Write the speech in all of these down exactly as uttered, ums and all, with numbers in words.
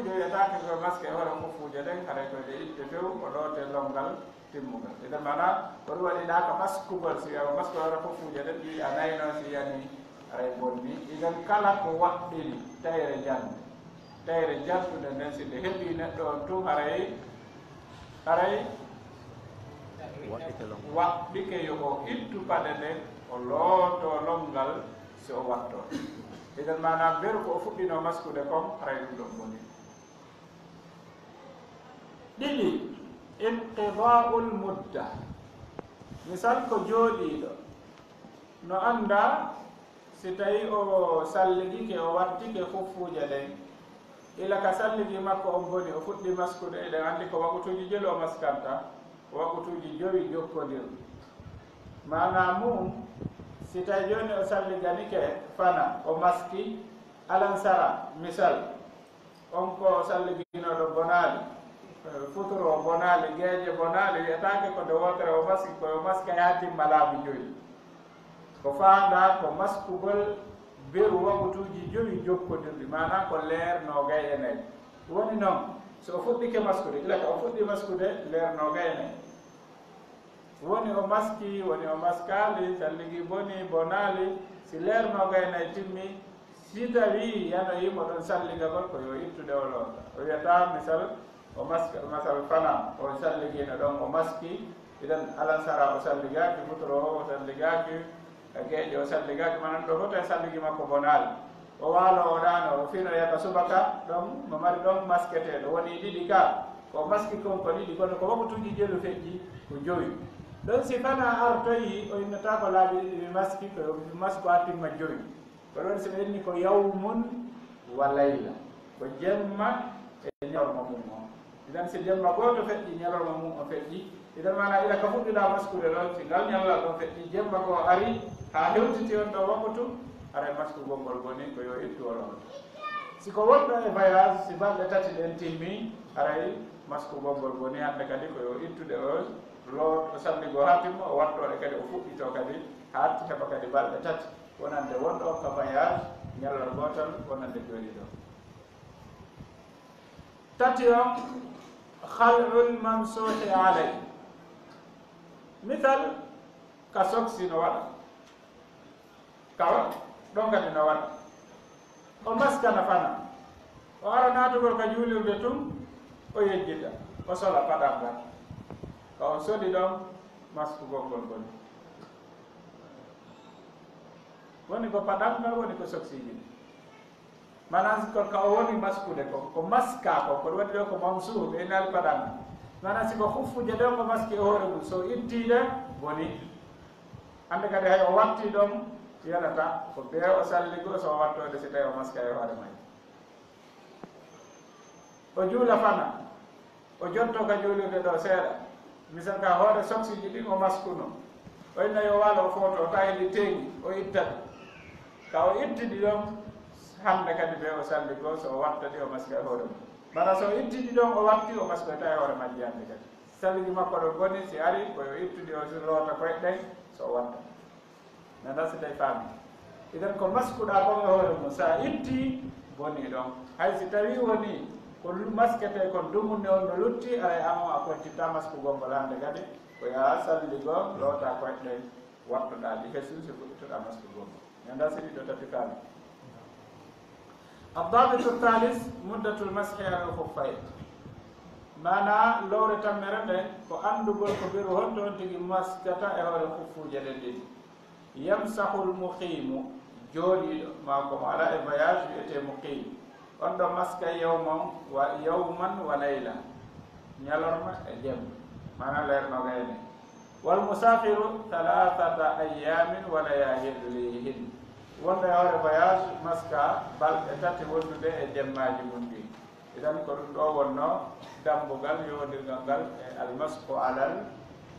Wiyataake ko maske e hoore kuffuuje ɗen, haray ko ɗe itte few, o loote lonngal timmungal. Idan maana, ko ɗum waɗi ɗaaka maskugol, si wiyaama masku e hoore kuffuuje ɗen, ɗi a nayno si yani haray bonni. Idan kala ko waɗɗini tayre jannde, tayre janndude nden, si nde heɓii neɗɗo on tun, haray, haray Waɗɗike lonngal. Waɗɗike yo o ittu paɗe ɗen, o looto lonngal, si o wattoo. Idan maana, beru ko o fuɗɗino maskude kon, haray ɗum ɗon boni. Ɗiɗi, inqidaa'ul mudda. Misal ko jooɗiiɗo, no annda si tawi o salligike, o wattike kuffuuje ɗen, ila ka salligi makko on boni, o fuɗɗi maskude, eɗen anndi ko waqutuuji jelu o maskanta, ko waqutuuji jowi jokkondirɗi. Maanaa mum, si tawi jooni o salliganike fana, o maski, alansara, misal, on ko salliginooɗo bonaali, eh, futuro bonaali, geeƴe bonaali, wiyataake ko nde wootere o maski, ko yo maski haa timma laabi jowi. Ko faandaa ko maskugol beru waqutuuji jowi jokkondirɗi, maanaa ko leer noogay e nayi. Woni non, so o fuɗɗike maskude, ila ka o fuɗɗi maskude leer noogay e nayi. Woni o maski, woni o maskaali, salligi boni, bonaali, si leer noogay e nayi timmi, si tawii yanoyii mo ɗon salligagol, ko yo ittude o loota. O wiyata, misal, o maski, masal fana, o salligiino ɗon, o maski, idan alansara o salligaaki, futuro o salligaaki, geeƴe o salligaaki, manan ɗo fof tawi salligi makko bonaali. O waalo o ɗaano, o finoya ka subaka, ɗon no mari ɗon masketeeɗo, woni ɗiɗi ka, ko maski kon ko ɗiɗi, kono ko waqutuuji jelu feƴƴi, ko jowi. Ɗon si fana artoyi, o innotaako laabi ɗiɗi mi maski, ko yo mi masku haa timma jowi. Ko ɗon si ɓe inni ko yawmun wa layla, ko jemma e ñalorma mum on. Idan si jemma gooto feƴƴi, ñalorma mum on feƴƴi. Idan maanaa ila ka fuɗɗiɗaa maskude ɗon, si ngal ñallal ɗon feƴƴi, jemma goo ari, haa hewtiti on ɗon waktu, haray maskugol ngol boni, ko yo ittu o loota. Si ko wonɗo e voyage, si balɗe tati ɗen timmi, haray maskugol ngol boni, hannde kadi ko yo ittude o loot, o salligoo haa timma, o wattoɗe kadi, o fuɗɗitoo kadi, haa heɓa kadi balɗe tati. Wonande wonɗo on ka voyage, ñallal gootal, wonande jooɗiiɗo. Tati on, khal'ul mamsuhi alay. Misal, ka soksi no waɗa. Ka wa-, ɗon kadi no waɗa. O maskana fana. O ara naatugol ka juulirde tun, o yejjita. O sola paɗal ngal. Ka o soli ɗon, maskugol ngol boni. Woni ko paɗal ngal, woni ko soksiiji ɗin. Maanaa si ko ka o woni maskude ko, ko maska ko, ko ɗum waɗi ɗo ko mamsuh, ɓe innaali paɗal ngal. Maanaa si ko huffuuje ɗon o maski e hoore mum, so ittii ɗe, boni. Hannde kadi hay o wattii ɗon, yalata, ko bee o salligo, so o wattoode si tawi o maska e hoore may. O juula fana. O jotto ka juulirde ɗo seeɗa. Misal ka hoore soksiiji ɗin o maskuno. O inna yo waalo o footo, o tawi ɗi teeŋi, o itta ɗi. Ka o itti ɗi ɗon, hannde kadi bee o salligoo, so o watta ɗi o maska e hoore mum. Maanaa so o itti ɗi ɗon, o watti, o maskoyta e hoore majji hannde kadi. Salligi makko ɗon boni, si ari, ko yo ittu ɗi o loota koyɗe ɗen, so o watta. Nana si tawi faami. Idan ko maskuɗaa kon e hoore mum, so a itti, bonii ɗon. Hay si tawii wonii ko lu-, masketee kon dumunne on no lutti, aray an on a kontitta maskugol ngol hannde kadi, ko yo a salligoo, loota koyɗe ɗen, wattoɗaa ɗi, hay si fuɗɗitoɗaa maskugol ngol. Nana si ɗiɗo tati faami. Addabitu thalis, muddatul mashi ala al-khuffayn. Maanaa lowre tammere nden ko anndugol ko beru honto on tigi maskata e hoore kuffuuje ɗen ɗiɗi. Yamsahul muqiimu, jooɗiiɗo, maa ko mo alaa e voyage wiyetee muqiim. On ɗon maska yawman wa, yawman wa layla, ñalorma e jemma, maanaa leer noogay e nay. Wal musaafiru thalathata ayyaamin wa layaalihin. Wonɗo e hoore voyage maska balɗe tati wondude e jemmaaji mum ɗin. Idan ko ɗum ɗo wonno dambugal yowondirgal ngal e almasku alal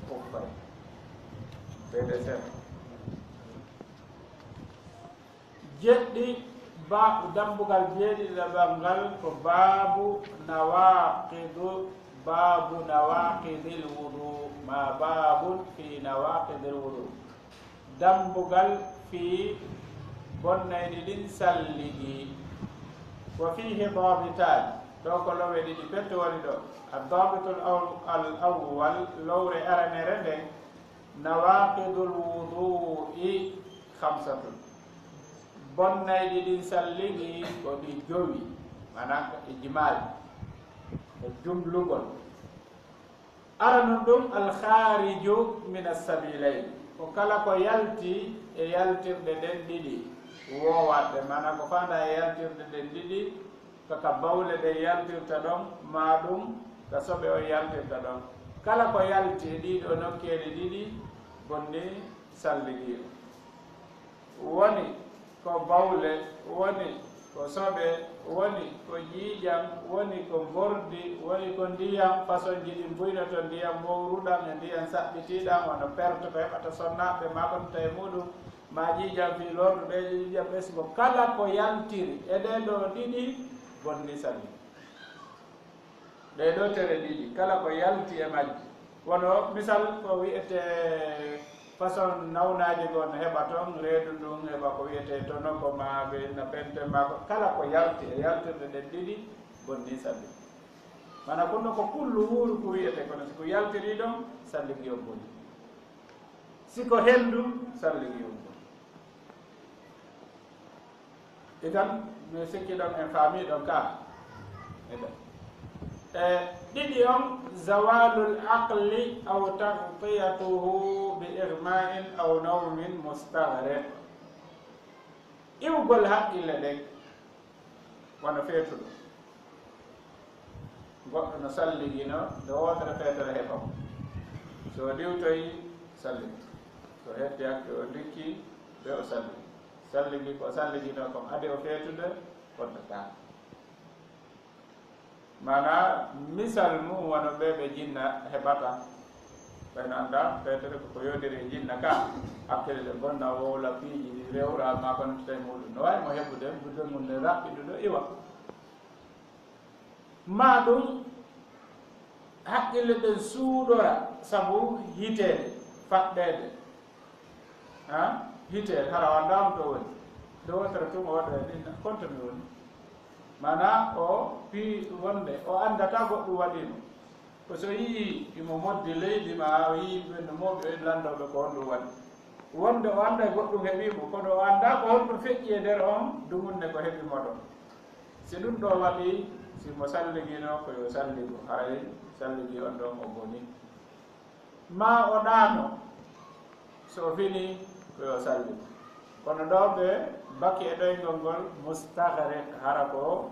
kuffay. P D C. Jeɗɗi, ba-, dambugal jeeɗiɗaɓal ngal ko baabu nawaqidu, baabu nawaqidil wudu, ma baabun fi nawaqidil wudu. Dambugal fii bonnayɗi ɗin salligi. Wa fiihi daabitaani. Ɗo ko lowe ɗiɗi petto woni ɗo. Addabitul aw-, al awwal, lowre aranere nden, nawaqidul wudu'i khamsatun. Bonnayɗi ɗin salligi ko ɗi jowi, maanaam ko ijmal, ko jumlugol. Aranun ɗum, alkhariju min assabilayn, ko kala ko yalti e yaltirɗe ɗen ɗiɗi, woowaɗe, maanaam ko faanda e yaltirɗe ɗen ɗiɗi, kaka bawle ɗen yaltirta ɗon, maa ɗum ka soɓe on yaltirta ɗon. Kala ko yalti e ɗiɗo nokkeeli ɗiɗi, bonni salligiiɗo. Woni ko bawle, woni ko soɓe, woni ko ƴiiƴam, woni ko mbordi, woni ko ndiyam, façonji ɗin buynoto, ndiyam mowruɗam e ndiyam saɓɓitiiɗam, wano perte ko heɓata sonnaaɓe, maa ko nta e muɗum, maa ƴiiƴam fii lorduɓe, ƴiiƴam ɓesngo. Kala ko yaltiri e ɗee ɗoo ɗiɗi, bonni salli. Ɗee ɗoo tere ɗiɗi, kala ko yalti e majji, wano misal ko wi'etee façon nawnaaji goo no heɓa ton, reedu ndun heɓa ko wi'etee tonoko maa ɓe na pente maa ko, kala ko yalti e yaltirɗe ɗen ɗiɗi, bonni salli. Mana kunno ko kullu wuuru ko wi'etee, kono si ko yaltiri ɗon, salligi on boni. Si ko henndu, salligi on boni. Idan, mi sikki ɗon en faami ɗon ka. Idan. E ɗiɗi on, zawalul aqli aw taghtiyatuhu bi ighma'in aw nawmin mustaghriq. Iwgol haqqille ɗen, wano feetuɗo. Goɗɗo no salligino, nde wootere feetere heɓa mo. So o diwtoyi, salligi. So hetti hakke o ndikki, ɓe o salligi. Salligi ko o salligino kon ade o feetude, foddataa. Maanaa, misal mum wano ɓe ɓe jinna heɓata. Ɓen annda, feetere ko ko yodiri e jinna ka. Hakkille ɗe bonna, wowla piiji ɗi rewra, maa kono tawi muɗum. No waawi mo heɓude, budde mum nde raɓɓiɗuɗo iwa. Maa ɗum haqqille ɗen suuɗora sabu hiteede, faɗɗeede. Ha? Hiteede, hara o anndaa on to woni. Nde wootere tun o waɗoya ɗin, kon to mi woni. Maanaa o fii wonde o anndataa goɗɗum waɗii mo. Ko so yi'ii himo moddi leydi maa o yi'ii yimɓe no mooɓi, o yi'ii lanndooɓe ko honɗum waɗi. Wonde o annday goɗɗum heɓii mo, kono o anndaa ko honɗum feƴƴi e nder on dumunne ko heɓi mo ɗon. Si ɗum ɗoo waɗii, si mo salliginoo, ko yo salligu, haray salligi on ɗon o bonii. Maa o ɗaano, so o finii, ko yo salligu. Kono ɗoo ɓe baki e ɗoyngol ngol mustaghriq, hara ko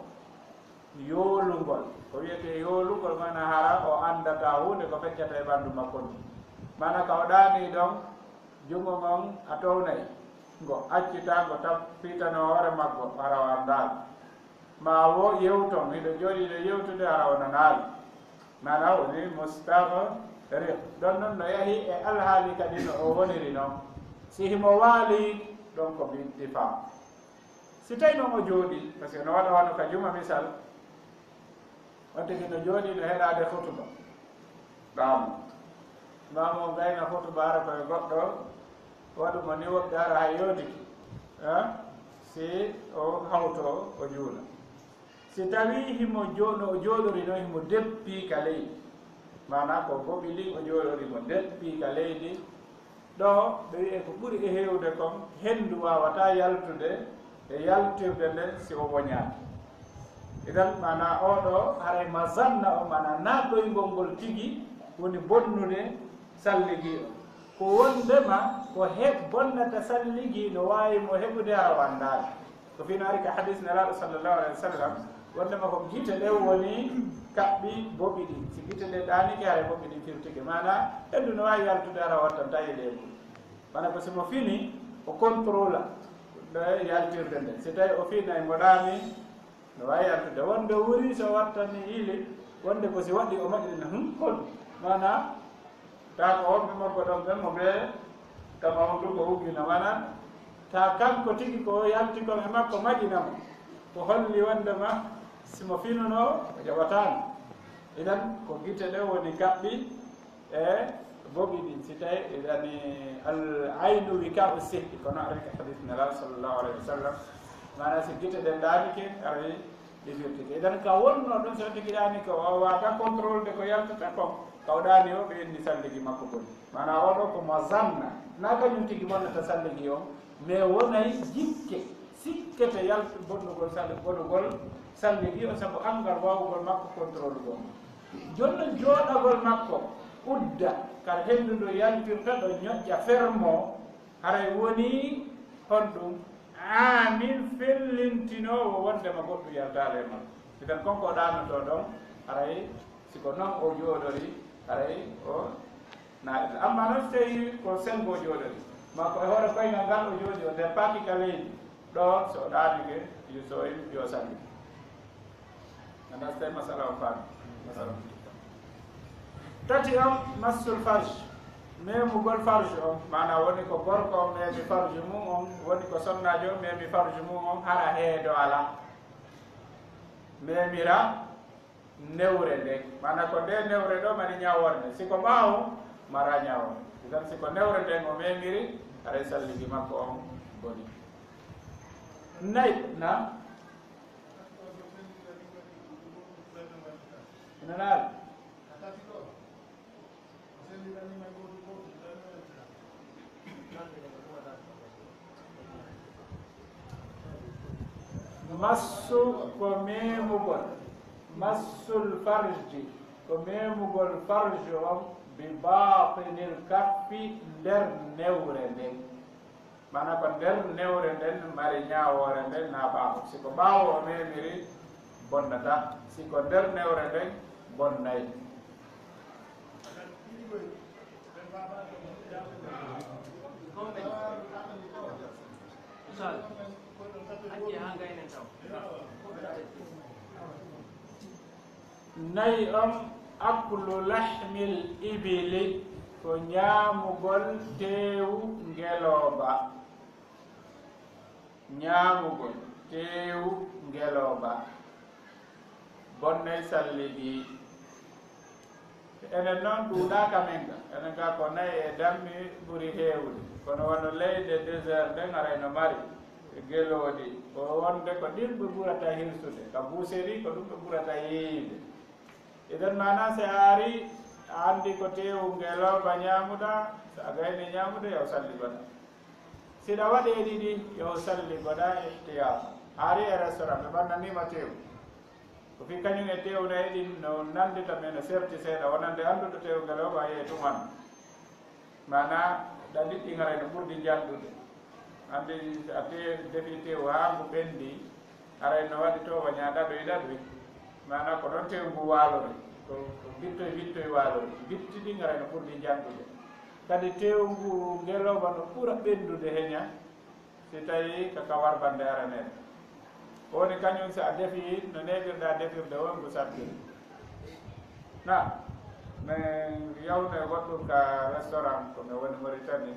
yoolungol. Ko wi'etee yoolungol, maanaa hara o anndataa huunde ko feccata e ɓanndu makko ndun. Maanaa ka o ɗaanii ɗon, junngo ngon a townay ngo, accitaa ngo tab-, fiitanoo hoore maggo, hara o anndaali. Maa wo yewton, hiɗo jooɗii ɗo yewtude, hara o nanaali. Maanaa woni mustaghriq. Ɗon non no yahi e alhaali kadi no o woniri non. Si himo waali, ɗon ko bi ittifaq. Si tawi non o jooɗii, parce que no waɗa wano ka juma misal, on tigi no jooɗii no heɗaade hutuba. Ɓaawo. Imaamu on gayna hutuba hara koye goɗɗo, waɗu mo ni woɓɓe hara hay yootiki. Eh? Si o hawto o juula. Si tawii himo jooɗo, o jooɗori non himo deppii ka leydi. Maanaa ko goɓi ɗin o jooɗori mo deppii ka leydi. Ɗoo, ɓe wi'e ko ɓuri e heewde kon, henndu waawataa yaltude e yaltirde nden si o woñaaki. Idan, maanaa oo ɗoo, haray mazanna o, maanaa naatɗoyngol ngol tigi woni bonnude salligii o. Ko wondema ko he-, bonnata salligii no waawi mo heɓude hara o anndaali. Ko fii no ari ka hadiis Nelaaɗo sallallahu alayhi wa sallam, wondema ko gite ɗen woni kaɓɓi boɓi ɗin. Si gite ɗen ɗaanike, haray boɓi ɗin firtike. Maanaa, henndu no waawi yaltude hara o wattantaa e leeɓol. Maanaa ko si mo fini, o contrôla ɗo yaltirde nde. Si tawi o finay mo ɗaani, no waawi yaltude. Wonde o wuuri, so wattani hiili, wonde ko si waɗi o moƴƴina, hum, hol? Maanaa, taa ko wonɓe makko ɗon ɓen mo ɓe kama on ɗum ko uggina, maanaa, taa kanko tigi ko yalti kon e makko maƴina mo. Ko holli wondema si mo finuno, o jaɓataano. Idan, ko gite ɗe woni kaɓɓi, e boɓi ɗin, si tawi, yani, al aynu wika'u sihhi, kono ari ka hadith Nelaaɗo sallallahu alayhi wa sallam. Maanaa, si gite ɗen ɗaanike, aray Ɗi firtike. Idan ka wonnoo ɗum, so tigi ɗaani ko o waata contrôle de ko yaltata kon, ka o ɗaani o ɓe inni salligi makko boni. Maanaa oo ɗoo ko mo zanna, na kañum tigi bonnata salligi on, mais wonay jikke, sikkete yaltu bonnugol sall-, bonugol salligi on sabu anngal waawugol makko contrôle gol. Jooni non jooɗagol makko udda, kala henndu ndu yaltirta ɗo ñoƴƴa fermo, haray wonii honɗum? Aamin fellintinoowo wonndema goɗɗum yaltaali e makko. Idan kon ko ɗaanotoo ɗon, haray si ko non o jooɗori, haray o naatata. Amma non so tawii ko senngo jooɗori, maa ko e hoore koyngal ngal o jooɗi, o deppaaki ka leydi, ɗon so o ɗaanike, yo sooyim, yo salli. Nana so tawii masala o faami. Masala o. Tati on, massul farj. Memugol farj on, maanaa woni ko gorko on memi farj mum on, woni ko sonnaajo on memi farj mum on, hara heedo alaa. Memira newre nden. Maanaa ko nde newre ɗo mari ñaawoore nden. Si ko ɓaawo, mara ñaawoore. Idan si ko newre nden o memiri, haray salligi makko on boni. Nay, na? Ina naali. Massu ko memugol, massul farji ko memugol farju on, bi baatinil kaffi, nder newre nden. Maanaa ko nder newre nden mari ñaawoore nden na ɓaawo. Si ko ɓaawo o memiri, bonnataa. Si ko nder newre nden, bonnay. Nayi on, aklu lahmil ibili, ko ñaamugol teewu ngelooba. Ñaamugol teewu ngelooba bonnay salligi. Enen noon ɗuuɗaaka men ga. Enen ga ko nayi e dammi ɓuri heewde. Kono wano leyɗe désert ɗen arayno mari gelooɗi. Ko wonde ko ɗin ɓe ɓurata hirsude. Ka boucherie ko ɗum ɓe ɓurata yeeyde. Idan maanaa si a ari, a anndi ko teewu ngelooba ñaamuɗaa, so a gayni ñaamude, yo salli bana. Si ɗa waɗi e ɗiɗi, yo salli goɗa ihtiyat. A ari e restaurant, ɓe ɓannaniima teewu. Ko fii kañum e teewu nayi ɗin no nanndita, mais no serti seeɗa, wonande annduɗo teewu ngelooba yehi tuman. Maanaa, ɗa liɗɗi haray no ɓurdi njanɗude. Anndi, a te-, defi teewu haa ngu ɓenndi, haray no waɗi toowa ñaa ɗaɗoy ɗaɗoy. Maanaa, ko ɗon teewu ngu waalori. Ko, ko bittoy bittoy waalori. Bitti ɗin haray no ɓurdi njanɗude. Kadi teewu ngu ngelooba no ɓura ɓenndude heña, si tawii ka, ka warɓannde aranere. Ko woni kañum, si a defii no neeɓirɗaa defirde on, ngu sabbiri. Na, min yawno e goɗɗum ka restaurant, ko mi woni Mauritanie.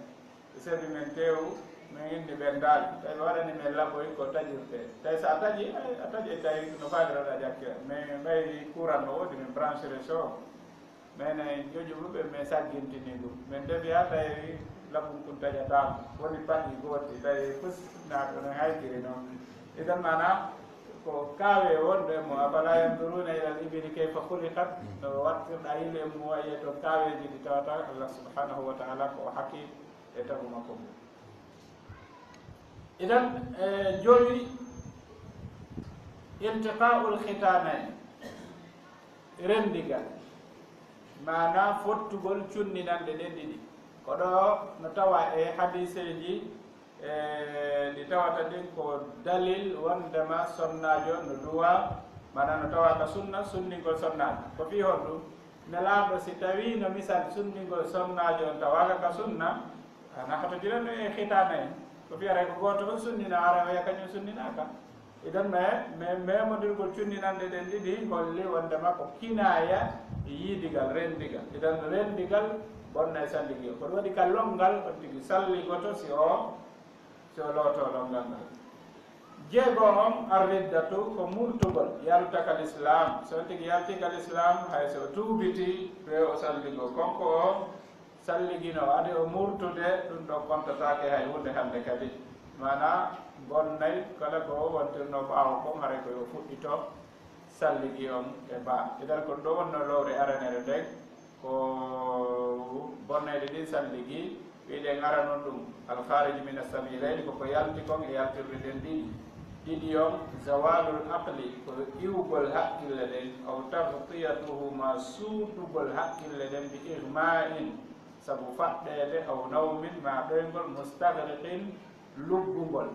Ɓe seebi men teewu, min inni ɓenndaali. Tawi ɓe waɗani men laboy ko taƴirtee. Tawi so a taƴi, a taƴi tawi no faaliroɗaa ƴakkira. Min mbayi courant no woodi, min branchire so. Min e joƴuɓe ɓe, min saggintini ɗum. Min defi haa tawi labun kun taƴataama. Woni paɗi gooti, tawi fus naa ko no haykiri noon. Idan maanaa ko kaawe wonɗo e mum. Afalaa yanzuruuna ilal ibili kayfa khuliqat? No wattirɗaa yille e mum, wayi to kaaweeji ɗi tawata Allah subhanahu wa ta'ala ko o hakkii e tagu makko ngu. Idan, e, jowi, iltiqa'ul khitanayn, renndigal, maanaa fottugol cunninanɗe ɗen ɗiɗi. Ko ɗo no tawa e hadiiseeji, e, ɗi tawata ɗin ko dalil wonndema sonnaajo no duwa, maanaa no tawa ka sunna, sunningol sonnaajo. Ko fii honɗum? Nelaaɗo, si tawii no misal sunningol sonnaajo on tawaaka ka sunna, hana hoto jiran no e khitana en. Ko fii haray ko gooto on sunnina, haray o wiya kañum sunninaaka. Idan me, me, memondirgol cunninanɗe ɗen ɗiɗi holli wonndema ko kinaaya e yiidigal, renndigal. Idan renndigal bonnay salligi on. Ko ɗum waɗi ka lonngal on tigi salligoto si o, si o looto lonngal ngal. Jeego on, ar-riddatu, ko murtugol, yalta ka lislaam. So on tigi yalti ka lislaam, hay so o tuubitii, ɓe o salligo. Kon ko o salligino, adi o murtude, ɗum ɗon kontataake hay huunde hannde kadi. Maanaa bonnay kala ko wontirnoo ɓaawo kon, haray ko yo fuɗɗito salligi on e baa. Idan ko ɗoo wonnoo lowre aranere nden, ko bonnayde ɗin salligi, wiɗen aranun ɗum, al-kharij min as-sabilayni, ko ko yalti kon e yaltirde ɗen ɗiɗi. Ɗiɗi on, zawalul aqli, ko iwgol hakkille ɗen, aw taghtiyatuhu, maa suuɗugol hakkille ɗen, bi ighma'in, sabu faɗɗeede, aw nawmin, maa ɗoyngol, mustaghriqin, luggungol.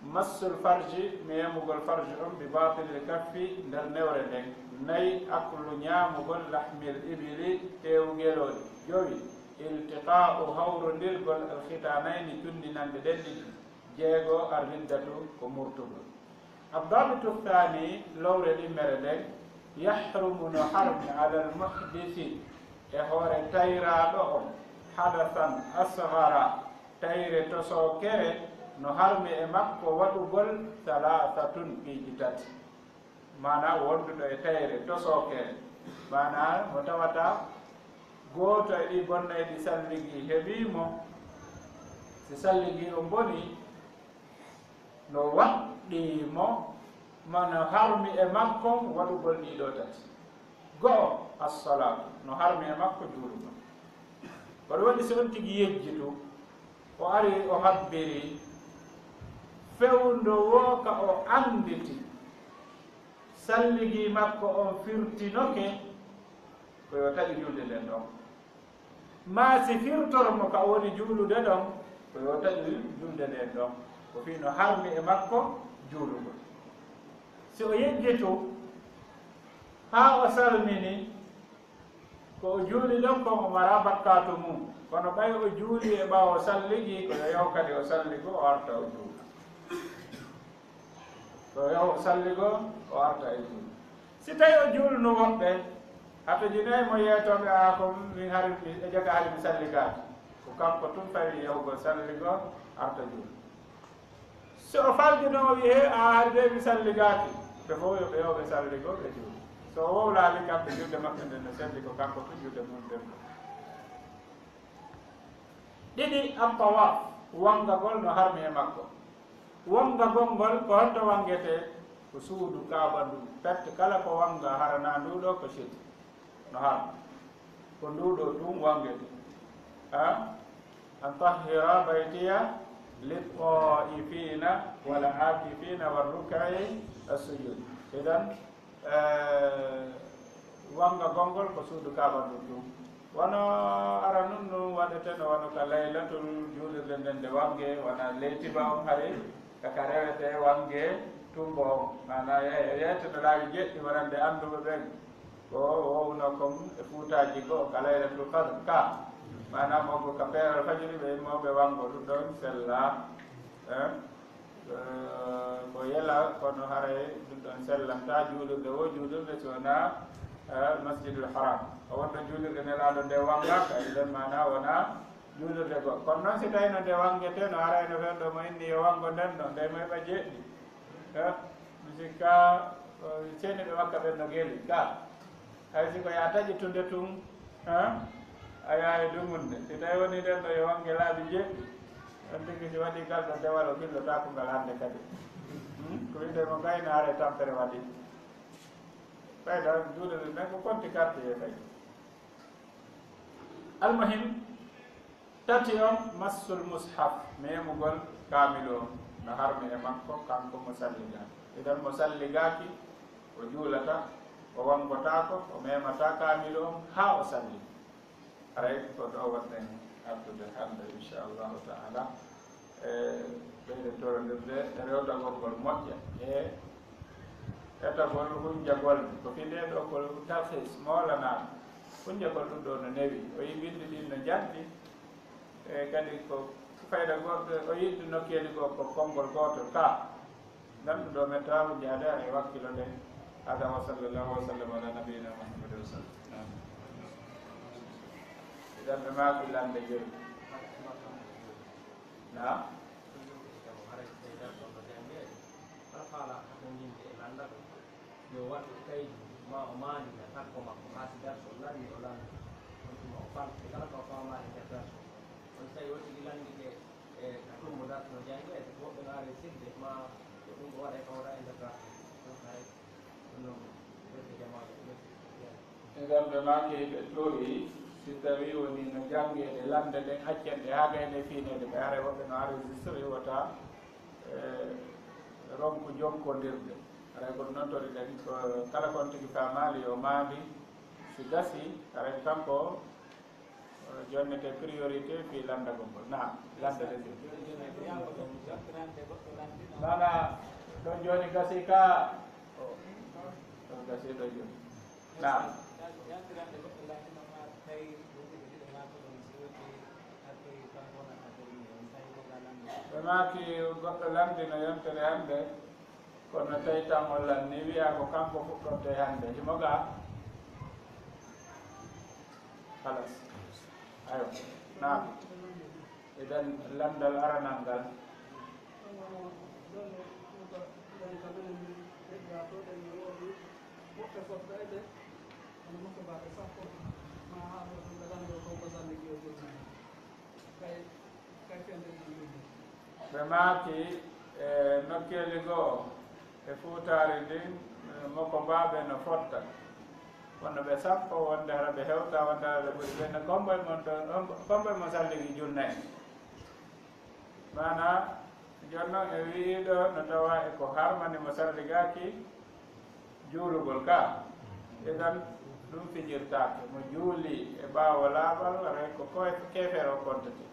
Massul farji, meemugol farji on, bi batinil kaffi, nder newre nden. Nay, aklu, ñaamugol, lahmil ibili, teewu ngelooli. Jowi, iltiqa'u, hawrondirgol, alkhitanayni, cunndinanɗe ɗen ɗiɗi. Jeego, arriddatu, ko murtugol. Addabitu thani, lowre ɗimmere nden, yahrumu, no harmi, alal muhdisi, e hoore tayraaɗo on, hadasan asghara, tayre tosookere, no harmi e makko waɗugol, thalathatun, piiji tati. Maanaa wonduɗo e tayre tosookere, maanaa mo tawata gooto e ɗi bonnayɗi salligi heɓii mo, si salligi on bonii, no waɗɗii mo, ma no harmi e makko waɗugol ɗii ɗoo tati. Go'o, as-salaatu, no harmi e makko juulugol. Ko ɗum waɗi si on tigi yejjitu, o ari o habbiri, fewndo woo ka o annditi, salligi makko on firtinoke, ko yo taƴu julde nden ɗon. Maa si firtoro mo ka o woni juulude ɗon, ko yo taƴu julde nden ɗon. Ko fii no harmi e makko juulugol. Si o yejjitu haa o salmini, ko o juuli ɗon kon o maraa bakkaatu mun. Kono ɓay o juuli e ɓaawo salligi, ko yo yaw kadi o salligo, o arta o juula. Ko yaw o salligo, o arta e juulu. Si tawi o juulno woɓɓe, a tojinay mo yeetooɓe, a ko min hari mi, e jaga hari mi salligaaki. Ko kanko tun fawi yahugol salligo, arta juulu. Si o faljino o wi'i, "He, a hari de mi salligaaki." Ɓe fof yo ɓe yaw ɓe salligo, ɓe juulu. So o wowlaali kamɓe julde maɓɓe nden no selli, ko kanko tun julde mum nden. Ɗiɗi, at-tawaaf, wangagol no harmi e makko. Wangagol ngol, ko honto wangetee? Ko suudu Kaaba ndu. Pet kala ko wanga harana ndu ɗo ko shirk. No harmi. Ko ndu ɗo tun wangetee. Ha? An tahhira baytiya lit-taifina wal akifina war ruk'i as-sujud. Idan, Eh, wanga gongol ko suudu Kaaba ndun ɗum. Wano ara nun no waɗeteno wano ka laylatul juulirde nden nde wange, wana leytiba on hari, ka ka rewete wange tumbo on. Mana ye-, yeeteno laawi jeɗɗi wonande annduɓe ɓen. Ko wowno kon e fuutaaji goo ka laylatul qadr ka. Mana mo ko ka peeral fajiri ɓe immooɓe wango ɗum ɗon sella. Eh? Eh, ko yela, kono haray ɗum ɗon sellantaa juulirde wo juulirde si wonaa, eh, Masjidul Haram. O wonno juulirde Nelaaɗo nde wangaaka, idan maana wonaa juulirde goo. Kono noon si tawii no nde wangetee, no harayno fen ɗo mo inni yo wango nden ɗo, nde mo heɓa jeeɗiɗi. Eh, mi sikka, eh, seeniiɓe Makka ɓen no geli, ka. Hay si ko yaa taƴitunde tun, han, a yahay dumunde. Si tawi woni nden ɗo yo wange laabi jeeɗiɗi, on tigi si waɗi ngal ɗo dewal, o fillotaako ngal hannde kadi. Hmm? Ko wiyetee mo gaynaare tampere waɗi. Fayda juulirde nden ko konti carte ye fay. Almuhim, tati on, massul mushaf, memugol kaamilu on, no harmi e makko, kanko mo salligaaki. Idan mo salligaaki, o juulata, o wangotaako, o memataa kaamilu on, haa o salli. Haray ko ɗo wonɗen artude hannde, inchallahu taala. E ɓeyde torondirde e rewtagol ngol moƴƴa, e etagol hunjagol. Ko fii nde ɗo ko talhis moolanaaɗo. Hunjagol ɗum ɗo no newi. O yi bindi ɗin no njanti. E kadi ko fayda goɗɗo, o yiɗi nokkeeli goo ko konngol gootol ka. Nanndu ɗo men tawa hunjaade e wakkilo nde. Hada wa sallallahu wa sallam ala nabiyina Muhammad wa sallam. Idan ɓe maaki lande joyi. Naam. Haray ɓe darto no janngeede, kala faala hatonjinde e lanndal, yo waɗu kaydu ma o maandina takko makko, haa si darto lanni o lannda. On tuma o falte kala ko faamaali nder darto. On so tawi o tigi lanndike, E ɗum mo dartino janngo e woɓɓe no ari sidde ma ko ɗum ko waɗa e kawra e nder dartino. Ɗum hay ɗum noon ɓe jamaaɗo ɓe. Eɗen ɓe maaki ɓe tori si tawi woni no janngeede lande ɗen accen ɗe haa gayne fiineede ɓe haray woɓɓe no enregistré wota e ronku jokkondirde. Haray ko ɗum noon tori ɗen ko kala kon tigi faamaali yo maandi si gasi haray kanko jonnete priorité fii lanndagol ngol. Naam, lannde ɗen. Mana ɗon jooni gasi ka. Ɗon gasi ɗon jooni. Naam. Ɓe maaki goɗɗo lanndino yontere hannde. Kono tawi tan o lanni wiya ko kanko fuɗɗorte hannde himo ga. Halas. Ayo. Naam. Idan lanndal aranal ngal. Ɓe maaki e nokkeeli goo e fuutaari ndin, e, moko baaɓe no fotta. Kono ɓe sappo wonde hara ɓe hewta wonde hara ɓe ɓuri ɓe no kombo e mon ɗon, kombo e mon salligi junnayi. Maana, jooni noon e wi'iiɗo no tawa e ko harmani mo salligaaki juulugol ka. Idan ɗum fijirtaake. Mo juuli e ɓaawo laaɓal, haray ko koy-, keefeero o kontete.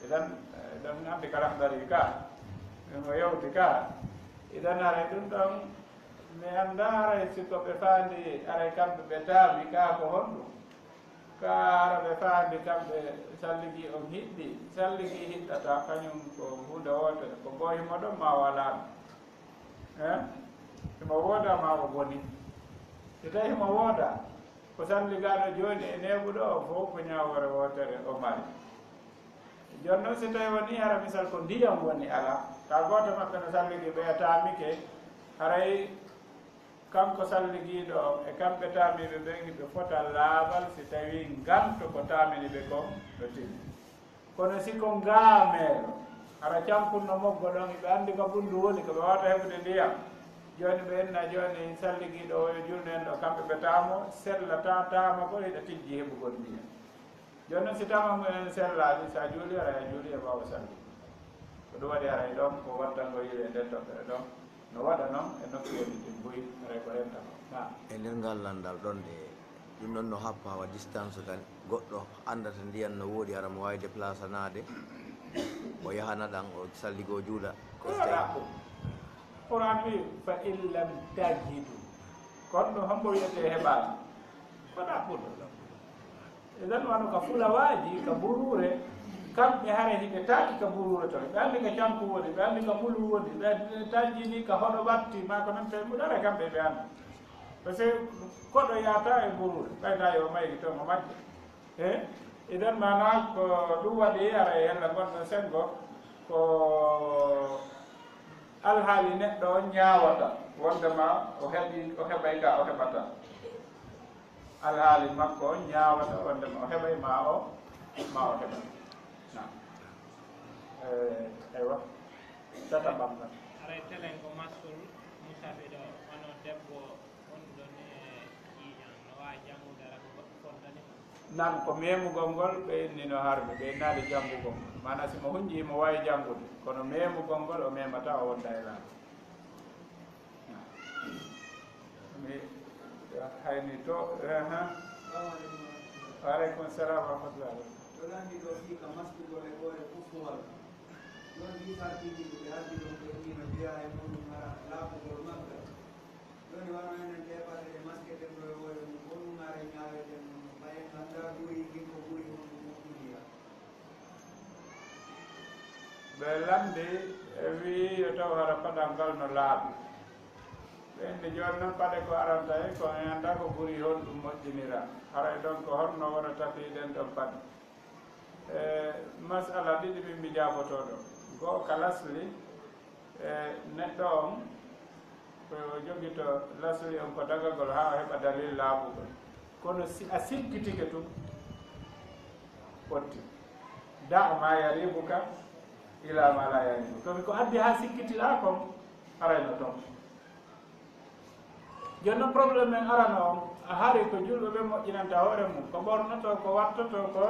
Idan, eh, ɗon anndi kala ko darii ka. Min ko yewti ka. Idan haray ɗum ɗon, mi anndaa haray si ko ɓe faandi, haray kamɓe ɓe taami ka ko honɗum. Ka hara ɓe faandi kamɓe salligi on hiɗɗi. Salligi hiɗɗata, kañum ko huunde wootere. Ko goo himo ɗon ma walaa ɗon. Eh? Himo wooda ma o boni. Si tawi himo wooda, ko salligaaɗo jooni e neeɓuɗo o fof ko ñaawoore wootere o mari. Jooni noon si tawi woni hara misal ko ndiyam woni alaa, ka gooto maɓɓe no salligi ɓeya taamike, haray kanko salligiiɗo on e kamɓe taamiiɓe ɓen hiɓe fota laaɓal si tawi nganto ko taamini ɓe kon no timmi. Kono si ko ngaameelo, hara cankunno moggo ɗon, hiɓe anndi ka ɓunndu woni, ko ɓe waawata heɓude ndiyam. Jooni ɓe inna jooni salligiiɗo o yo julnu en ɗo, kamɓe ɓe taamo, sellata taamagol, hiɗa tijji heɓugol ndiyam. Jooni noon si taama mum en sellaali, si a juuli, hara a juuli e ɓaawo salli. Ko ɗum waɗi haray ɗon, ko wattangol yiɗe e nden toɓɓere ɗon. No waɗa noon e nokkuyeeli ɗin buy, haray ko renta ko. Naam. E nder ngal lanndal ɗon de, ɗum ɗon no happa wa distance kan, goɗɗo anndata ndiyan no woodi, hara mo waawi déplacanaade, o yahana ɗan, o salligoo juuɗa. Ko waɗa ko. Qur'an wi, "Fa in lam tajidu." Kono ɗum hombo wiyetee heɓaani? Ko ɗaɓɓuɗo. Idan wano ka fulawaaji, ka buruure, kamɓe hare hiɓe taaki ka buruure ton. Ɓe anndi ka canku woni, ɓe anndi ka mulu woni, ɓe tanjini ka hoɗo batti, maa ko nanta e muɗum, hare kamɓe ɓe anndi. Parce que koɗo yaata e buruure, ɓayda yo mayri ton o majje. E idan maana ko ɗum waɗi hare hella gonɗo senngo, ko alhaali neɗɗo on ñaawata, wondema o heɓi, o heɓay ka o heɓata. Alhaali makko on ñaawata wondema o heɓay ma o, ma o heɓa. Naam. Eh, eywa. Tata ɓamngal. Haray telen ko masul musaɓi ɗo, wano debbo wonduɗo ni e ƴiiƴan, no waawi janngude ara ko goɗɗo foddani mo? Naam, ko memugol ngol ɓe inni no harmi, ɓe innaali janngugol ngol. Maanaa si mo hunji himo waawi janngude, kono memugol ngol o memata, o wonda e laabi. Mi hayni to, aha. Wa aleykum salam wa rahmatullah. To lanndi ɗo fii ka maskugol e ɓoore fufowal. Ɗon fii sartiiji ɗi ɓe addi ɗon ko inni no jeyaa e muɗum hara laaɓugol maggal. Jooni wano enen keɓata e masketen ɗo e ɓoore mum, ko ɗum hara ñaaweten ɗum. Ɓay en anndaa guri, kin ko guri honɗum moƴƴinira. Ɓe lanndi e wi'i yo taw hara paɗal ngal no laaɓi. Ɓe inni jooni noon paɗe ko aranta en, ko en anndaa ko ɓuri honɗum moƴƴinira. Haray ɗon ko honno wonata fii ɗen ɗon paɗe? E, masala ɗiɗi min mi jaabotoo ɗo. Go'o ka lasli, e, neɗɗo on ko o jogito lasli on ko dagagol haa o heɓa dalil laaɓugol. Kono si a sikkitike tun, fotti. Da' ma yaribuka Ila ma la ya'ni. Kono ko addi haa sikkitiɗaa kon, arayno ton. Jooni noon, problème men arano on, a hari ko julɓe ɓe moƴƴinanta hoore mum, ko ɓornoto, ko wattoto, ko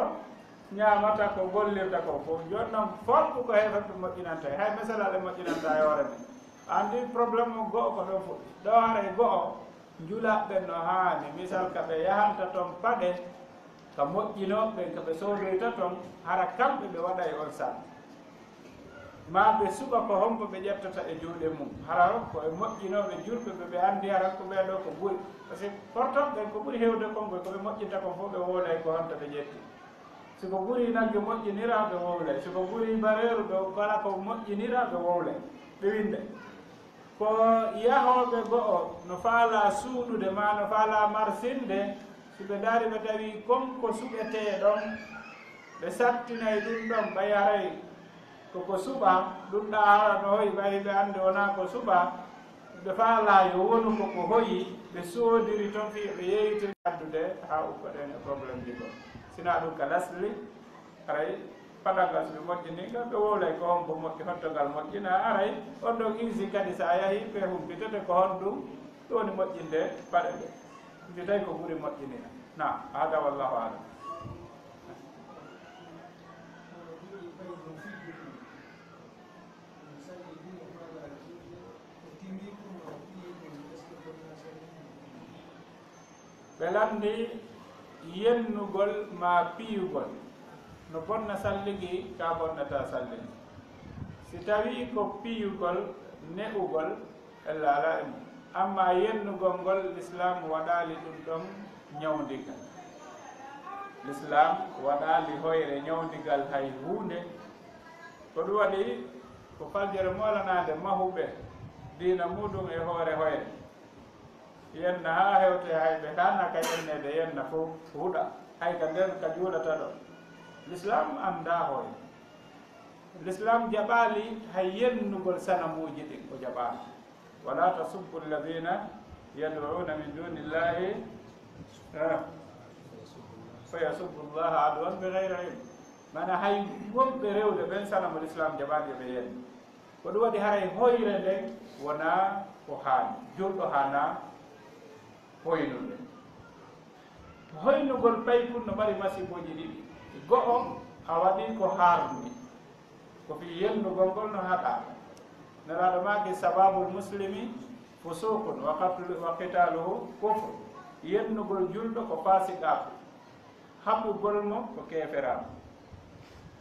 ñaamata, ko gollirta ko fof. Jooni noon, fof ko heeferɓe moƴƴinanta, hay misal ɓe moƴƴinanta e hoore mum. Anndi problème mo go'o ko ɗon fuɗɗi. Ɗo haray go'o, njulaɓe no haani, misal ka ɓe yahanta ton paɗe, ka moƴƴinooɓe ɓen, ka ɓe soodoyta ton, hara kamɓe ɓe waɗay on sal. Maa ɓe suɓa ko honko ɓe ƴettata e juuɗe mum. Hara ko e moƴƴinooɓe julɓe ɓe ɓe anndi hara ko ɓee ɗoo ko ɓuri. Par ce que portable ɓen ko ɓuri heewde kon ko ɓe moƴƴinta kon fof ɓe wowlay ko honto ɓe ƴetti. Si ko ɓuri nagge moƴƴinira ɓe wowlay. Si ko ɓuri bareeru ɓe kala ko moƴƴinira ɓe wowlay. Ɓe winnday. Ko yahooɓe go'o no faalaa suuɗude maa no faalaa marsinde, si ɓe ndaari ɓe tawi kon ko suɓetee ɗon, ɓe sattinay ɗum ɗon, ɓay haray ko ko suɓaa, ɗum ɗaa hara no hoyi, ɓay ɓe anndi wonaa ko suɓaa, ɓe faalaa yo wonu ko ko hoyi, ɓe soodiri ton fii ɓe yeeyitiri addude haa ukkoɗen e problème ji goo. Sinaa ɗum ka lasli, haray paɗal ngal so ɓe moƴƴini ngal, ɓe wowlay ko hombo moƴƴi, honto ngal moƴƴinaa. Aray, on ɗon insi kadi, so a yahii, ɓe humpitete ko honɗum ɗum woni moƴƴinde paɗe ɗe. Mbi tawi ko ɓuri moƴƴinira. Naam, hada wallahu alam. Ɓe lanndi yennugol maa piyugol no bonna salligi, kaa bonnataa salligi. Si tawii ko piyugol, ne'ugol, ella alaa e mum. Ammaa yennugol ngol, Lislaam waɗaali ɗum ɗon ñawndigal. Lislaam waɗaali hoyre ñawndigal hay huunde. Ko ɗum waɗi ko faljere moolanaande mahuɓe diina muuɗum e hoore hoyre. Yenna haa hewte hay ɓe kaana ka yenneede, yenna fof huɗa, hay ka nder ka juulata ɗo. Lislaam anndaa hoore. Lislaam jaɓaali hay yennugol sanamuuji ɗin, o jaɓaali. Wala tasubbu alladina yad'una min dunillahi, eh, fa yasubbu llaha adwan bi ghayri ilm. Maanaa hay wonɓe rewde ɓen sanamu Lislaam jaɓaali yo ɓe yennu. Ko ɗum waɗi haray hoyre nden wonaa ko haani. Julɗo haanaa hoynude. Hoynugol paykun no mari masibooji ɗiɗi. Go'o, a waɗi ko haarmi. Ko fii yennugol ngol no haɗaa. Nelaaɗo maaki, sababul muslimi fusuqun wa qatlu-, wa qitaluhu kufr. Yennugol julɗo ko faasiqaaku. Haɓugol mo ko keeferaaku.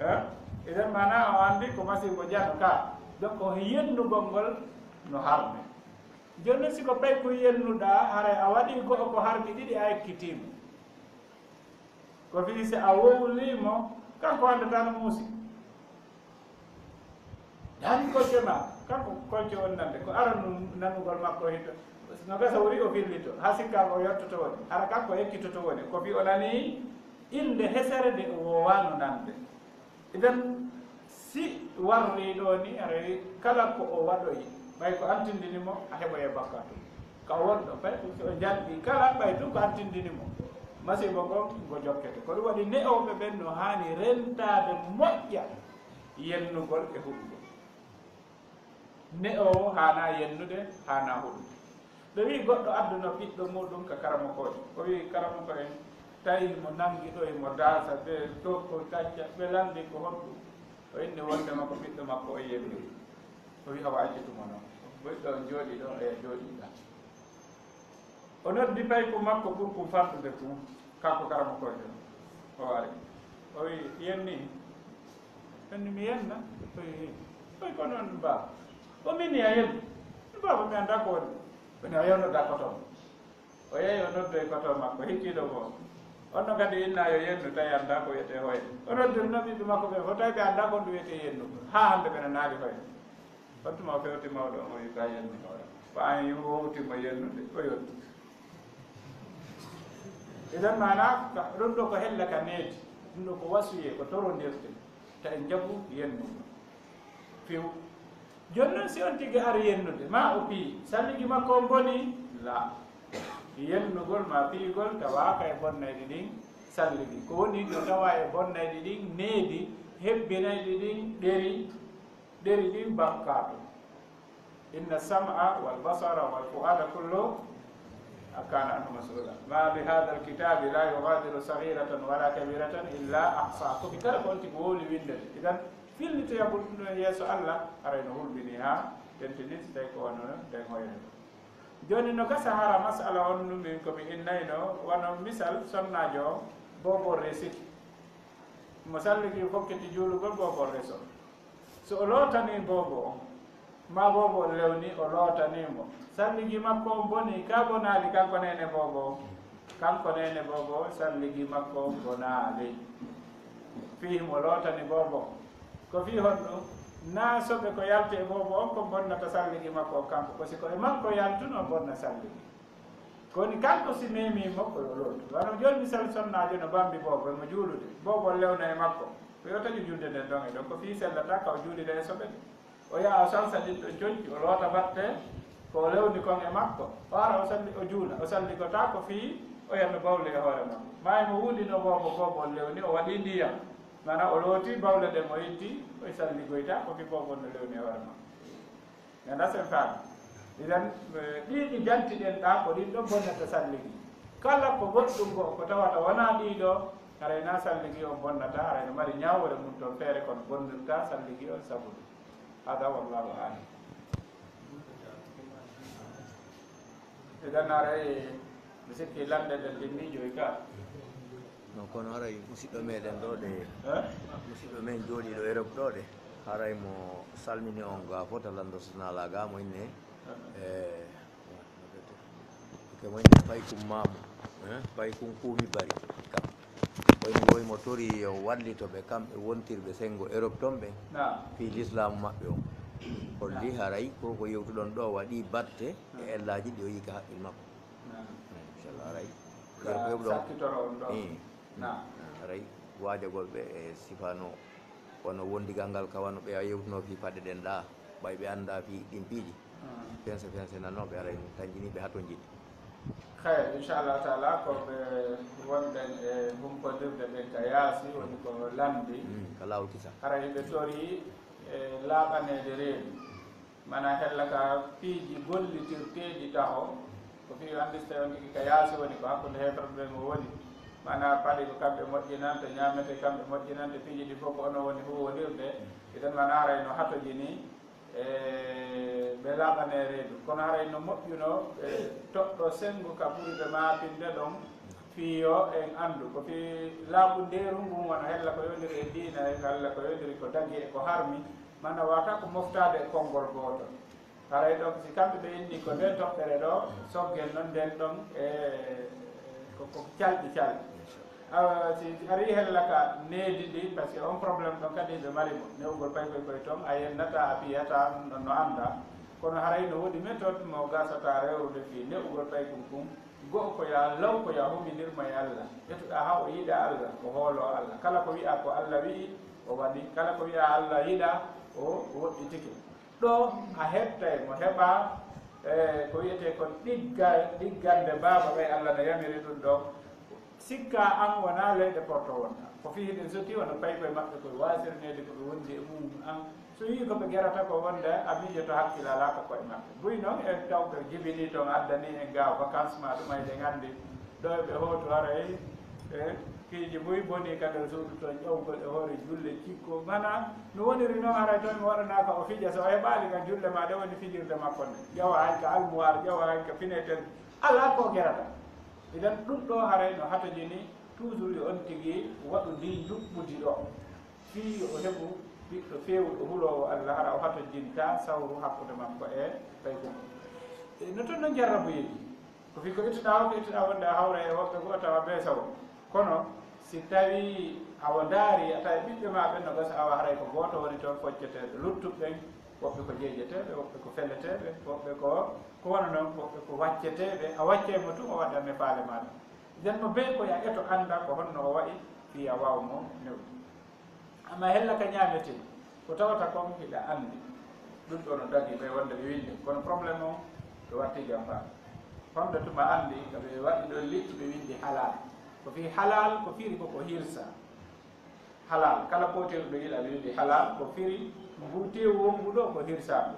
Eh? Idan maanaa o anndi ko masiibo jano ka. Donc, ko yennugol ngol no harmi. Jooni non, si ko payku yennuɗaa, haray a waɗii go'o ko harmi ɗiɗi, a ekkitii mo. Ko fii si a wowlii mo, kanko anndataa no muusi. Daani kolce ma, kanko kolce on nande, ko aranun nanugol makko hito. No gasa wuri o fillito, haa sikkaa ko yottoto woni. Hara kanko ekkitoto woni. Ko fii o nanii innde hesere nde o woowaano nande. Idan, si warrii ɗoo ni, haray kala ko o waɗoyi, ɓay ko an tindini mo, a heɓoyay bakkaatu. Ka wonɗo, ɓay ko o jalɓi kala, ɓay tun ko an tindini mo. Masiibo ngon, ngo jokkete. Ko ɗum waɗi ne'ooɓe ɓen no haani rentaade moƴƴa yennugol e huɗugol. Ne'oowo haanaa yennude, haanaa huɗude. Ɓe wi'i goɗɗo adduno ɓiɗɗo muuɗum ka karamokoojo. O wi'i, "Karamoko en, tawi mo nangi ɗo, mo daasa, ɓe tokko kacca, ɓe lanndi ko honɗum?" O inni wondema ko ɓiɗɗo makko o yenniri. O wi'i, "Awa, accitu mo non. Ɓiɗɗo on jooɗii ɗo, e jooɗii ɗa." O noddi payku makko ɓurku fanɗude kun, kanko karamokoojo. O ari. O wi'i, "Yenni?" Ɓenni, "Mi yenna." O wi'i, "Oy, ko noon, baaba?" "O min ya yenna." "Baaba, mi anndaa ko woni." Ɓenni, "A yewnodaa koto mo." O yehi, o noddoyi koto makko, hikkiiɗo mo. On no kadi inna yo yennu, tawi anndaa ko wiyetee hoyre. O noddiri noon ɓiɓɓe makko ɓe fof, tawi ɓe anndaa ko ɗum wiyetee yennu. Haa hannde ɓe nanaali hoyre. On tuma o fewti mawɗo on, o wi'i, "Ka yenni hoore." Ko an wowti mo yennude, o yonti. Idan maanaa, ka, ɗum ɗo ko hella ka needi, ɗum ɗo ko wasuyee, ko torondirte, ta en jaɓu yennugol. Few. Jooni noon, si on tigi ari yennude, maa o piyi, salligi makko on bonii? Laa. Yennugol maa piyugol tawaaka e bonnayɗi ɗin salligi. Ko woni ɗo tawa e bonnayɗi ɗin needi, hebbinayɗi ɗin ɗeri, Ɗeri ɗin bakkaatu. Inna sam'a wal basara wal fu'ada kullu kana anhu mas'ula. Ma bi hadha al kitabi la yughadiru saghiratan wala kabiratan illa ahsa. Ko fi kala ko on tigi wowli windede. Idan, fillitoyagol ɗum ɗon yeeso Allah, haray no hulɓini haa tentini, si tawi ko wano ɗen hoyre. Jooni no gasa hara masala on ɗum min ko mi innayno, wano misal sonnaajo on, booboo resiki. Mo salligi fokkiti juulugol, booboo reso. So o lootanii booboo on, maa booboo on lewni, o lootanii mo. Salligi makko on bonii, kaa bonaali, kanko neene booboo on? Kanko neene booboo on, salligi makko on bonaali. Fii himo lootani booboo on. Ko fii honɗum? Naa soɓe ko yalti e booboo on ko bonnata salligi makko on kanko, ko si ko e makko yaltunoo bonna salligi. Ko woni kanko si meemii mo ko yo lootu. Wano jooni misal sonnaajo no bambi booboo, mo juulude. Booboo on lewna e makko. Ko yo taƴu julde nden ɗon e ɗon. Ko fii sellataa ka o juulida e soɓe ɗen. O yaha o salsa ɗin ɗon conci, o loota batte ko o lewni kon e makko. O ara o salli, o juula. O salligotaa ko fii o yano bawle e hoore makko. Maa himo wuundinoo booboo, booboo on lewni, o waɗii ndiyam. Maanaa o looti bawle ɗen, o itti, o salligoytaa ko fii booboo on no lewni e hoore makko. Mi anndaa si en faami. Idan, eh, ɗii ɗi jantiɗen ɗaa, ko ɗin ɗon bonnata salligi. Kala ko goɗɗum goo, ko tawata wonaa ɗii ɗoo, haray naa salligi on bonnata, haray no mari ñaawoore mun ton feere, kono bonnirtaa salligi on sabu ɗum. Hada wallahu a'lam. Idan haray mi sikki lanɗe ɗen ɗin ni joyi ka. No, kono haray musiɗɗo meɗen ɗo de, eh? Musiɗɗo men jooɗiiɗo Europe ɗo de, haray mo salmini on ga fota lando sonala ga mo inne, eh, ke mo inne pay kum mamu, eh, pay kum kumi bari kam. Koye mo, koye mo tori yo wallito ɓe kamɓe wontirɓe senngo Europe ton ɓen. Naam. Fii lislaamu maɓɓe on. Holli haray ko ko yewtuɗon ɗo waɗi batte e ellaaji ɗi o yii ka haqqil makko. Naam. Inchallah, haray. Ka sakkitoro on ɗo. Ii. Naam. Haray waajagol ɓe e sifano wano wondigal ngal ka wano ɓe a yewtuno fii paɗe ɗen ɗa, ɓay ɓe annda fii ɗin piiji. Mm. Fense fense nanooɓe haray tanjini ɓe hatonjini. Khayr, inchallah taala, ko ɓe wonɓen e humpondirde ɓen ka yaasi, woni ko lanndi. Mm, ka laawol kisa. Haray ɓe tori e laaɓaneede reedu. Mana hella ka piiji gollitirteeɗi taho, ko fii anndi so tawi on tigi ka yaasi woni, ko hakkunde heeferɓe ɓen o woni. Mana paɗe ko kamɓe moƴƴinanta, ñaamete kamɓe moƴƴinanta, piiji ɗi fof ko onon woni huuwondirde. Idan mana haray no hatojini e ɓe laaɓanee reedu. Kono haray no moƴƴuno ɓe toɗɗo senngo ka ɓuri ɓe maapinde ɗon, fii yo en anndu. Ko fii laaɓundeeru ngun wano hella ko yondiri e diina, e hella ko yondiri ko dagi e ko harmi, mana wata ko moftaade e konngol gooto. Haray ɗon, si kamɓe ɓe inni ko nden toɓɓere ɗo, soggen non nden ɗon e ko, ko calɗi calɗi. Awa, si arii hella ka needi ndi, parce que on problème ɗon kadi ɓe mari mo. Ne'ugol paykoy koy ton, a yennata, a piyata, no, no annda. Kono haray no woodi méthode mo gasata rewrude fii ne'ugol paykun kun. Go'o ko ya law, ko ya huminir mo e Alla. Ƴettuɗaa haa o yiɗa Alla, o hooloo Alla. Kala ko wi'aa ko Alla wi'i, o waɗi. Kala ko wi'aa Alla yiɗaa, o, o woɗɗitike. Ɗo a heɓtay mo heɓa, e, ko wi'etee kon ɗigga-, ɗiggande baaba ɓay Alla no yamiri ɗum ɗo. Sikka an wonaa leyɗe Porto wonta. Ko fii hiɗen soti wano paykoy maɓɓe koye waasirneede ko ɓe wondi e mum an. So yii ko ɓe gerata ko wonde a miijoto hakkil alaa ka koye maɓɓe. Buy noon e tawɓe jibini toon addani en ga vacances ma ɗum ay ɗen anndi. Ɗo e ɓe hootu haray e piiji buy boni ka nder suudu toon ƴawgol e hoore julle cikko. Mana no woniri noon haray toon mi waɗanaa ka o fija so o heɓaali ka julle ma ɗe woni fijirde makko nde. Ƴawa hay ka almuwaar, ƴawa hay ka finetel. Alaa ko gerata. Idan ɗum ɗo haray no hatojini toujours yo on tigi waɗu ndi njuɓɓudi ɗo. Fii yo o heɓu ɓiɗɗo feewuɗo huloowo Alla, hara o hatojinta sawru hakkunde makko e paykun. E no toon no jarrabuyeeji. Ko fii ko ittuɗaa o, ko ittuɗaa wonde a hawra e woɓɓe goo tawa bee sawru. Kono si tawii a wo ndaari, a tawi ɓiɓɓe maa ɓen no gasa, awa haray ko gooto woni toon focceteeɗo. Luttuɓe ɓen, woɓɓe ko jeejeteeɓe, woɓɓe ko feleteeɓe, woɓɓe ko, ko wano non, woɓɓe ko wacceteeɓe. A waccay mo tun, o waɗanne faale maaɗa. Nden mo bee ko ya eto annda ko honno o wa'i, fii a waaw mo newde. Amma hella ka ñaametee, ko tawata kon hiɗa anndi. Ɗum ɗo no dagi ɓe wonde ɓe winde. Kono problème on, ɓe watti jam faami. Honde tuma anndi, ko ɓe waɗi ɗon liƴƴi ɓe windi halal. Ko fii halal, ko firi ko ko hirsa. Halal, kala pootirɗo yiɗa wiide halal, ko firi ngu teewu wonngu ɗo ko hirsaangu.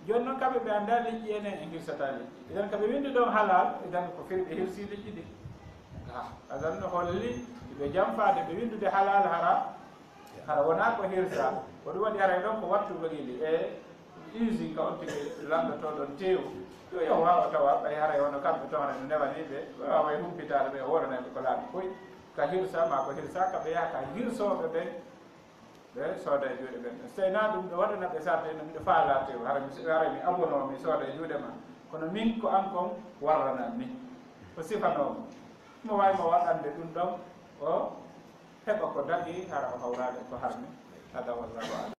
Jooni noon, kamɓe ɓe anndaa leƴƴi enen en hirsataa leƴƴi. Idan, ko ɓe winndi ɗon halal, idan ko firi ɓe hirsii leƴƴi ɗi. Ah, adan no holli ɓe jamfaade ɓe winndude halal hara, hara wonaa ko hirsa. Ko ɗum waɗi haray ɗon ko wattugol ili e usine ka on tigi lanndotoo ɗon teewu. Yo yahu haa o tawa ɓay haray hono kamɓe toon haray no newanii ɓe, ɓe waaway humpitaade ɓe, o woɗanay ɓe ko laaɓi koy. Ka hirsa maa ko hirsaaka ɓe yaha ka hirsooɓe ɓen. Ɓe sooda e juuɗe ɓen. So tawii naa ɗum ɓe waɗana ɓe sarde no miɗo faalaa teew, hara mi, hara mi abonoo, mi sooda e juuɗe ma. Kono min ko an kon warranaa mi. Ko sifanoo mo. Mo waawi mo waɗande ɗum ɗon, o heɓa ko dagi, hara o hawraade ko harmi. Hada wallahu a'lam.